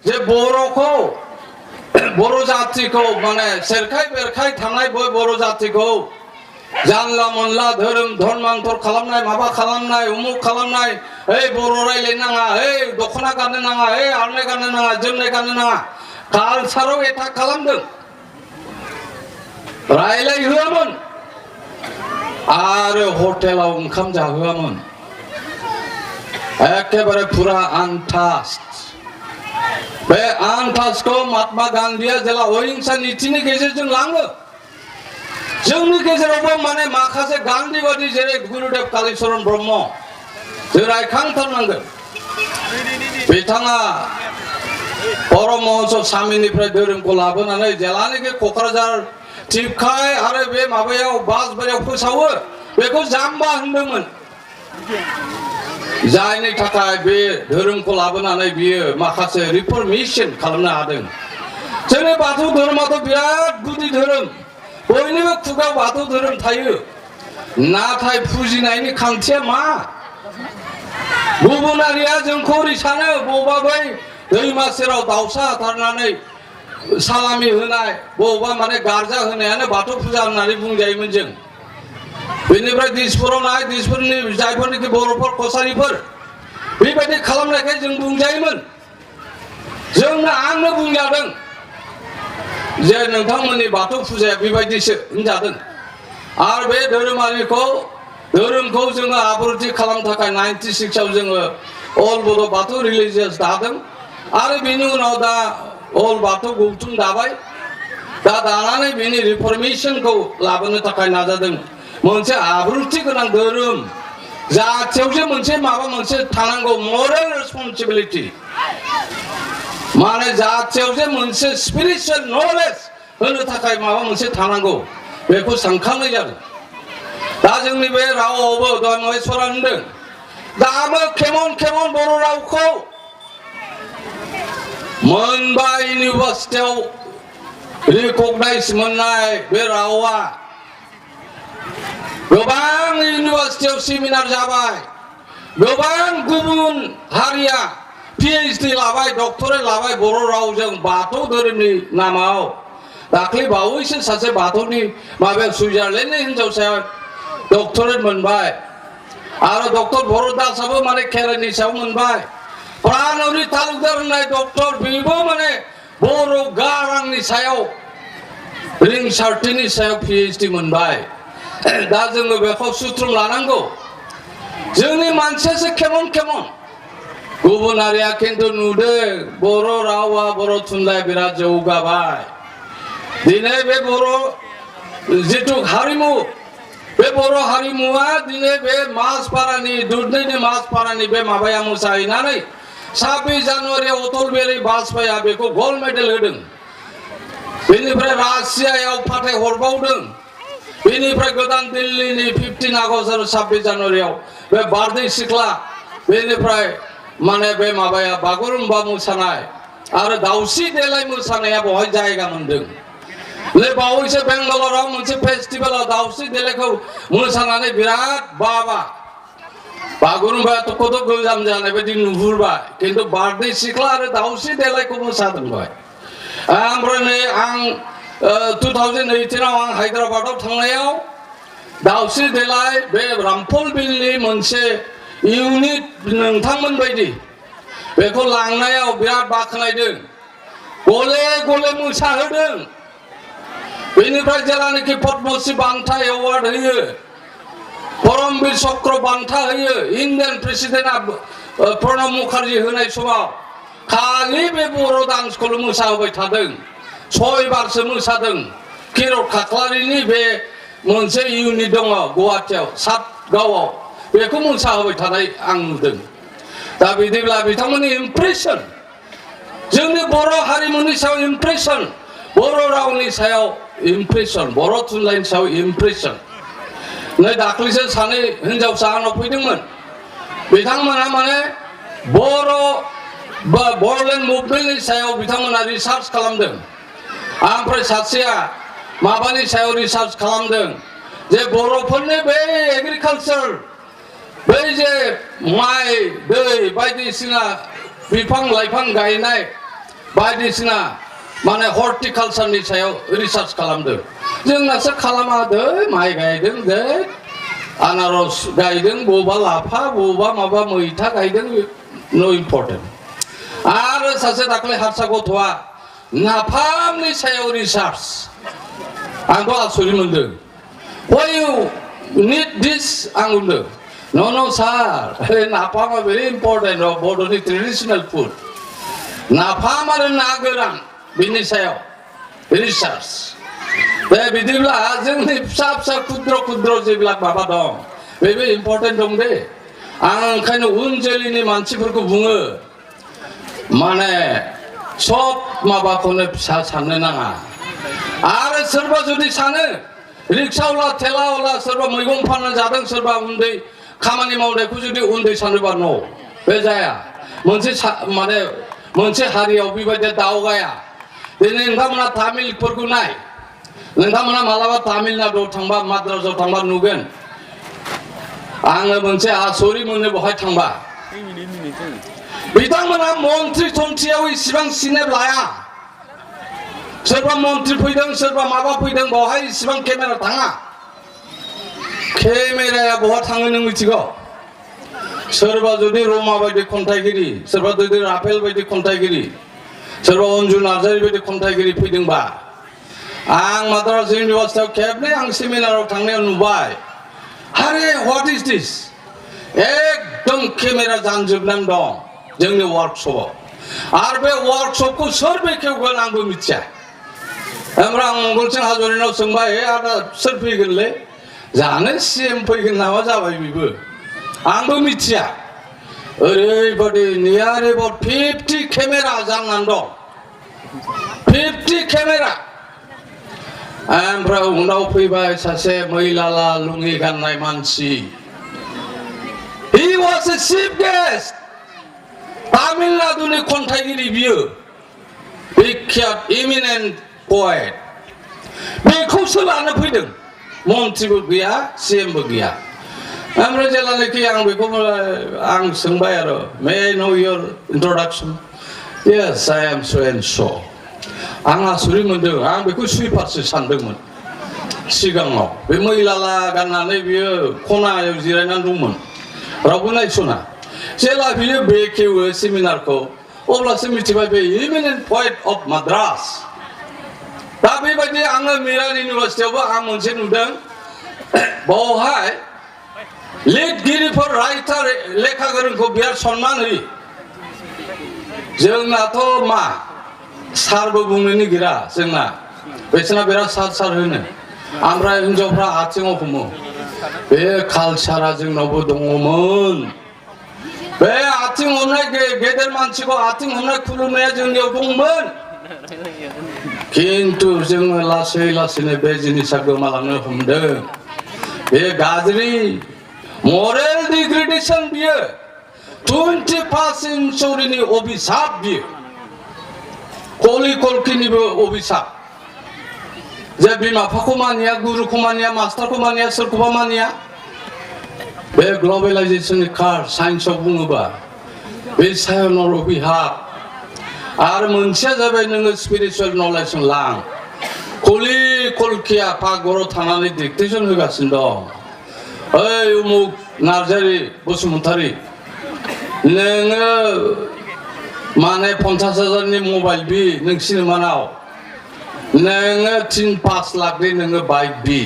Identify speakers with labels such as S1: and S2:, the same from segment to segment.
S1: जे बर'खौ बर' जातिखौ माने सेरखाय बेरखाय थानाय बर' जातिखौ जानला मोनला धोरोम धर्मान्तर खालामनाय माबा खालामनाय उमुक खालामनाय ओइ बर' रायलायनो नाङा ओइ दख'ना गाननो नाङा ओइ आर'नाइ गाननो नाङा जोमनाय गाननो नाङा कालसाराव एटाक खालामदों रायलायहोआमोन आरो हटेलाव ओंखाम जाहोआमोन एकेबारे पुरा आनटास्ट बे आनटास्टखौ महात्मा गान्धीया जेला अहिंसा नीतिनि गेजेरजों लाङो जोंनि गेजेरावबो माने माखासे गान्धीबादि जेरै गुरुदेव कालीचरण ब्रह्म जों रायखांथारनांगोन बिथाङा परमहंस स्वामीनिफ्राय धोरोमखौ लाबोनानै जेलानाखि क'क्राझार टिपकाय आरो बे माबायाव बासबारियाव फोसावो बेखौ जाम्बा होनदोंमोन जायनि थाखाय बे धोरोमखौ लाबोनानै बियो माखासे रिफर्मेशन खालामनो हादों जोंनि बाथौ धोरोमाथ' बिराद गुदि धोरोम बयनिबो खुगायाव बाथौ धोरोम थायो नाथाय फुजिनायनि खान्थिया मा गुबुनारिया जोंखौ रिसानो बबेबा बै दैमा सेराव दाउसा हाथारनानै सालामि होनाय बबेबा माने गारजा होनायानो बाथौ फुजा होननानै बुंजायोमोन जों बेनिफ्राय दिसपुराव नाय दिसपुरनि जायफोरनिखि बर'फोर कसारिफोर बेबायदि खालामनायखाय जों बुंजायोमोन जोंनो आंनो बुंजादों जे नोंथांमोननि बाथौ फुजाया बेबायदिसो होनजादों आरो बे धोरोमखौ जोङो आब्रुथि खालामनो थाखाय 96 आव जोङो अल बड' बाथौ रिलिजियास दादों आरो बेनि उनाव दा अल बाथौ गौथुम दाबाय दा दानानै बेनि रिफर्मेशनखौ लाबोनो थाखाय नाजादों मोनसे आब्रुथि गोनां धोरोम जाथियाव जे मोनसे माबा मोनसे थानांगौ मरेल रेसपन्सिबिलिटि माने जातियाव जे मोनसे स्पिरिचुअल नलेज होनो थाखाय माबा मोनसे थानांगौ बेखौ सानखांनाय जादों दा जोंनि बे रावआवबो दहाय महेश्वरा होनदों दाबो खेमन बर' रावखौ मोनबा इउनिभार्सिटियाव रिकगनाइज मोननाय बे रावा गोबां इउनिभार्सिटियाव सेमिनार जाबाय गोबां गुबुन हारिया PhD लाबाय डक्टरेट लाबाय बर' रावजों बाथौ धोरोमनि नामाव दाख्लै बावैसो सासे बाथौनि माबायाव सुइजारलेण्डनि हिनजावसाया डक्टरेट मोनबाय आरो डक्टर भरतदासआबो माने खेराइनि सायाव मोनबाय प्राणरि तालुकदार होननाय डक्टर बेबो माने बर' गारांनि सायाव रिंसारथिनि सायाव PhD मोनबाय दा जोङो बेखौ सुथ्रुम लानांगौ जोंनि मानसियासो खेमन गुबुन हारिया खिन्थु नुदों बर' रावा बर' थुनलाइया बिराद जौगाबाय दिनै बे बर' जिथु हारिमु बे बर' हारिमुवा दिनै बे माजपारानि दुधनैनि माजपारानि बे माबाया मोसाहैनानै 26 जानुवारियाव अटल बिहारि बाजपेयीया बेखौ गल्ड मेडेल होदों बेनिफ्राय रासियायाव फाथायहरबावदों बेनिफ्राय गोदान दिल्लीनि 15 आगस्ट आरो 26 जानुवारियाव बे बारदै सिख्ला बेनिफ्राय माने बे माबाया बागुरुम्बा मोसानाय आरो दाउस्रि देलाय मोसानाया बेवहाय जायगा मोनदों ले बावैसो बेंगालराव मोनसे फेस्टिभेलाव दाउस्रि देलायखौ मोसानानै बिराद बागुरुम्बायाथ' कत गोजाम जानाय बायदि नुहुरबाय खिन्थु बारदै सिख्ला आरो दाउस्रि देलायखौ मोसादों बेवहाय ओमफ्राय नै आं 2018 आव आं हायद्राबादाव थांनायाव दाउस्रि देलाय बे रामफल बिलनि मोनसे इउनिट नोंथांमोन बायदि बेखौ लांनायाव बिराद बाख्नायदों गले मोसाहोदों बेनिफ्राय जेलानाखि पद्मश्री बान्था एवार्ड होयो परमवीर चक्र बान्था होयो इन्डियान प्रेसिडेन्टआ प्रणब मुखार्जी होनाय समाव खालि बे बर' डान्सखौल' मोसाहोबाय थादों 6 बारसो मोसादों किरत खाख्लारिनि बे मोनसे इउनिट दङ गुवाहाटियाव सातगावआव बेखौ मोसाहोबाय थानाय आं नुदों दा बिदिब्ला बिथांमोननि इमप्रेसन जोंनि बर' हारिमुनि सायाव इमप्रेसन बर' रावनि सायाव इमप्रेसन बर' थुनलाइनि सायाव इमप्रेसन नै दाख्लैसो सानै हिनजावसा आंनाव फैदोंमोन बिथांमोना माने बर'लेण्ड मुभमेन्टनि सायाव बिथांमोना रिसार्च खालामदों ओमफ्राय सासेया माबानि सायाव रिसार्च खालामदों जे बर'फोरनि बे एग्रिकालचार बै जे माइ दै बायदिसिना बिफां लाइफां गायनाय बायदिसिना माने हर्टिकालचारनि सायाव रिसार्च खालामदों जोंनासो खालामादो माइ गायदों दे आनारस गायदों बबेबा लाफा बबेबा माबा मैथा गायदों नो इम्पर्टेन्ट आरो सासे दाख्लै हारसा गथ'आ नाफामनि सायाव रिसार्च आंथ' आसरित मोनदों why you need this आं बुंदों no sir नाफामा very important बर'नि ट्रेडिशनेल फुड नाफाम आरो ना गोरान बिनि सायाव रिसार्च बे बिदिब्ला जोंनि फिसा फिसा खुद्र जेब्ला माबा दं बेबो इम्पर्टेन्ट दं दे आं ओंखायनो उन जोलैनि मानसिफोरखौ बुङो माने सब माबाखौनो फिसा साननो नाङा आरो सोरबा जुदि सानो रिक्सावाला थेलावाला सोरबा मैगं फानना जादों सोरबा उन्दै खामानि मावनायखौ जुदि उन्दै सानोबा न' बे जाया माने मोनसे हारियाव बेबायदि दावगाया दिनै नोंथांमोना तामिलफोरखौ नाय नोंथांमोना मालाबा तामिलनाडुआव थांबा माद्रासाव थांबा नुगोन आङो मोनसे आसरित मोनो बहाय थांबा बिथांमोना मन्त्रि थन्थ्रियाव इसिबां सिनेप लाया सोरबा मन्त्रि फैदों सोरबा माबा फैदों बहाय इसिबां केमेरा थाङा केमेराया बहा थाङो नों मिथिगौ सोरबा जुदि रमा बायदि खन्थाइगिरि सोरबा जुदि राफेल बायदि खन्थाइगिरि सोरबा अन्जु नार्जारि बायदि खन्थाइगिरि फैदोंबा आं माद्रास इउनिभार्सिटियाव खेबनै आं सेमिनाराव थांनायाव नुबाय आरे व्हाट इज दिस एकदम केमेरा जानजोबनानै दं जोंनि वार्कशपआव आरो बे वार्कशपखौ सोर बेखेवगोन आंबो मिथिया ओमफ्राय आं मंगलसिं हाज'रिनाव सोंबाय आदा सोर फैगोनलै जानो सिएम फैगोन नामा जाबाय बेबो आंबो मिथिया ओरैबादि नियार एबाउट 50 केमेरा जाननानै दं 50 केमेरा ओमफ्राय उनाव फैबाय सासे मैलाला लुङि गाननाय मानसि he was a chief guest तामिलनाडुनि खन्थाइगिरि बियो बिख्यात इमिनेन्ट पएट बेखौसो लानो फैदों मन्त्रिबो गैया सिएमबो गैया ओमफ्राय जेब्लानाखि आं बेखौ आं सोंबाय आरो may I know your introduction yes I am so and so आं आसरित मोनदों आं बेखौ सुइपारसो सानदोंमोन सिगाङाव बे मैलाला गाननानै बियो खनायाव जिरायनानै दंमोन रावबो नायसना जेला बियो बेखेवो सेमिनारखौ अब्लासो मिथिबाय बे इमिनेन्ट पएट अफ माद्रास दा बेबायदि आङो मिरान इउनिभार्सिटियावबो आं मोनसे नुदों बावहाय लिरगिरिफोर राइटार लेखा गोरोंखौ बिराद सनमान होयो जोंनाथ' मा सारबो बुंनो नागिरा जोंना बिसोरना बिराद सार होनो ओमफ्राय हिन्जावफ्रा आथिङाव हमो बे कालचारा जोंनावबो दङमोन बे आथिं हमनाय गेदेर मानसिखौ आथिं हमनाय खुलुमनाया जोंनियाव दंमोन खिन्थु जोङो लासै लासैनो बे जिनिसा गोमालांनो हमदों बे गाज्रि मरेल डिग्रेडेशन बियो 21st सेन्चुरिनि अभिशाप बियो कलि कलकिनिबो अभिशाप जे बिमा बिफाखौ मानिया गुरुखौ मानिया मास्टारखौ मानिया सोरखौबा मानिया बे ग्लबेलाइजेशननि कार्ड साइन्सआव बुङोबा बे सायनर अभिशाप आरो मोनसेया जाबाय नोङो स्पिरिचुवेल नलेज लां कलि कलकिया पाकघराव थानानै डिक्टेसन होगासिनो दं ओइ उमुक नार्जारि बसुमतारी नोङो माने 50,000नि मबाइल बि नोंसिनि मानाव नोङो 3-5 लाखनि नोङो बाइक बि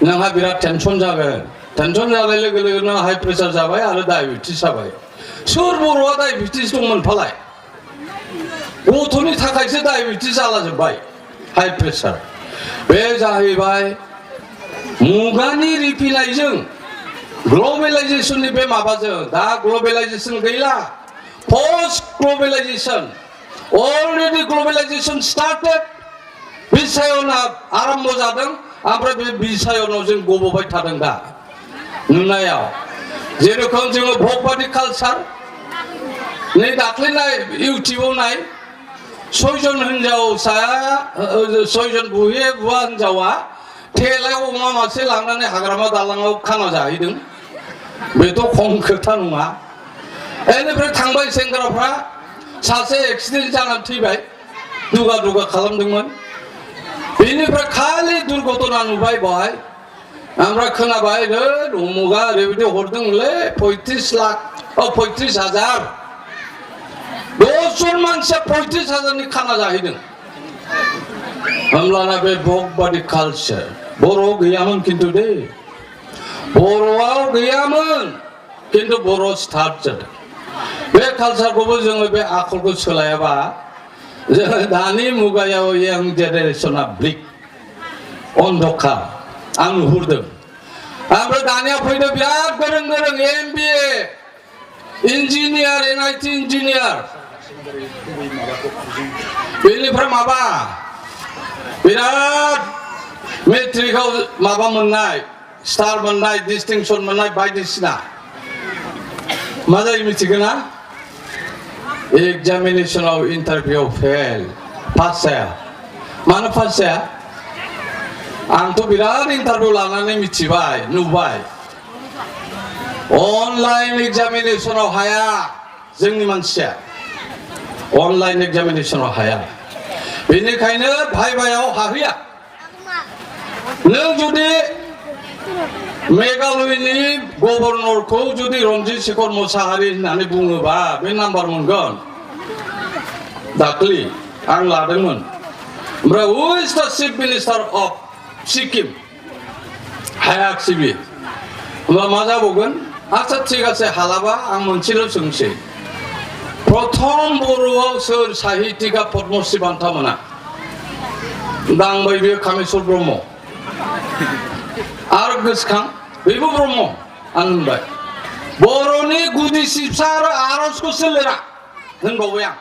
S1: नोंहा बिराद टेनसन जागोन टेनसन जानाय लोगो लोगोनो हाई प्रेसार जाबाय आरो डायबेटिस जाबाय सोर बर'आ डायबेटिस दंमोन फालाय गथ'नि थाखायसो डायबेटिस जालाजोब्बाय हाई प्रेसार बे जाहैबाय मुगानि रिफिनायजों ग्लबेलाइजेशननि बे माबाजों दा ग्लबेलाइजेशन गैला पोस्ट ग्लबेलाइजेशन अलरेडि ग्लबेलाइजेशन स्टार्टेड बिसायना आरम्भ जादों ओमफ्राय बे बिसायनाव जों गबोबाय थादों दा नुनायाव जेरखम जोङो भगबादि कालचार नै दाख्लै नाय इउटिउबाव नाय 6 जन हिनजावसाया 6 जन बुवा हिनजावा थेलायाव अमा मासे लांनानै हाग्रामा दालाङाव खाना जाहैदों बेथ' खम खोथा नङा बेनिफ्राय थांबाय सेंग्राफ्रा सासे एक्सिडेन्ट जानानै थैबाय दुगा दुगा खालामदोंमोन बेनिफ्राय खालि दुर्घटना नुबाय बहाय ओमफ्राय खोनाबाय उमुगा ओरैबायदि हरदोंमोनलै 35,000 10 जन मानसिया 35,000नि खाना जाहैदों होमब्लाना बे भगबादि कालचार बर'आव गैयामोन खिन्थु दे बर'आव गैयामोन खिन्थु बर' स्टार्ट जादों बे कालचारखौबो जोङो बे आखलखौ सोलायाबा जोङो दानि मुगायाव यां जेनेरेसना ब्लिक अन्धकार आं नुहुरदों ओमफ्राय दानिया फैदों बिराद गोरों गोरों MBA इन्जिनियार NIT इन्जिनियार बेनिफ्राय माबा बिराद मेट्रिकआव माबा मोननाय स्टार मोननाय डिस्टिंक्सन मोननाय बायदिसिना मा जायो मिथिगौ ना एग्जामिनेशनाव इन्टारभिउआव फेल पास जाया मानो पास जाया आंथ' बिराद इन्टारभिउ लानानै मिथिबाय नुबाय अनलाइन एग्जामिनेशनाव हाया जोंनि मानसिया अनलाइन एग्जामिनेशनाव हाया बेनिखायनो भाइभायाव हाहैया नों जुदि मेघालयनि गभर्नरखौ जुदि रन्जित शेखर मोसाहारि होननानै बुङोबा बे नाम्बार मोनगोन दाख्लि आं लादोंमोन ओमफ्राय हु is the chief minister of Sikkim हायाखिसै बे होमबा मा जाबावगोन आচ্ছা ঠিক আছে हालाबा आं मोनसेल' सोंसै प्रथम बर'आव सोर साहित्यिका पद्मश्री बान्था मोना दांबाय बेयो कामेस्वर ब्रह्म आरो गोसोखां बेबो ब्रह्म आं होनबाय बर'नि गुदि सिबसा आरो आर'जखौसो लिरा होनबावबाय आं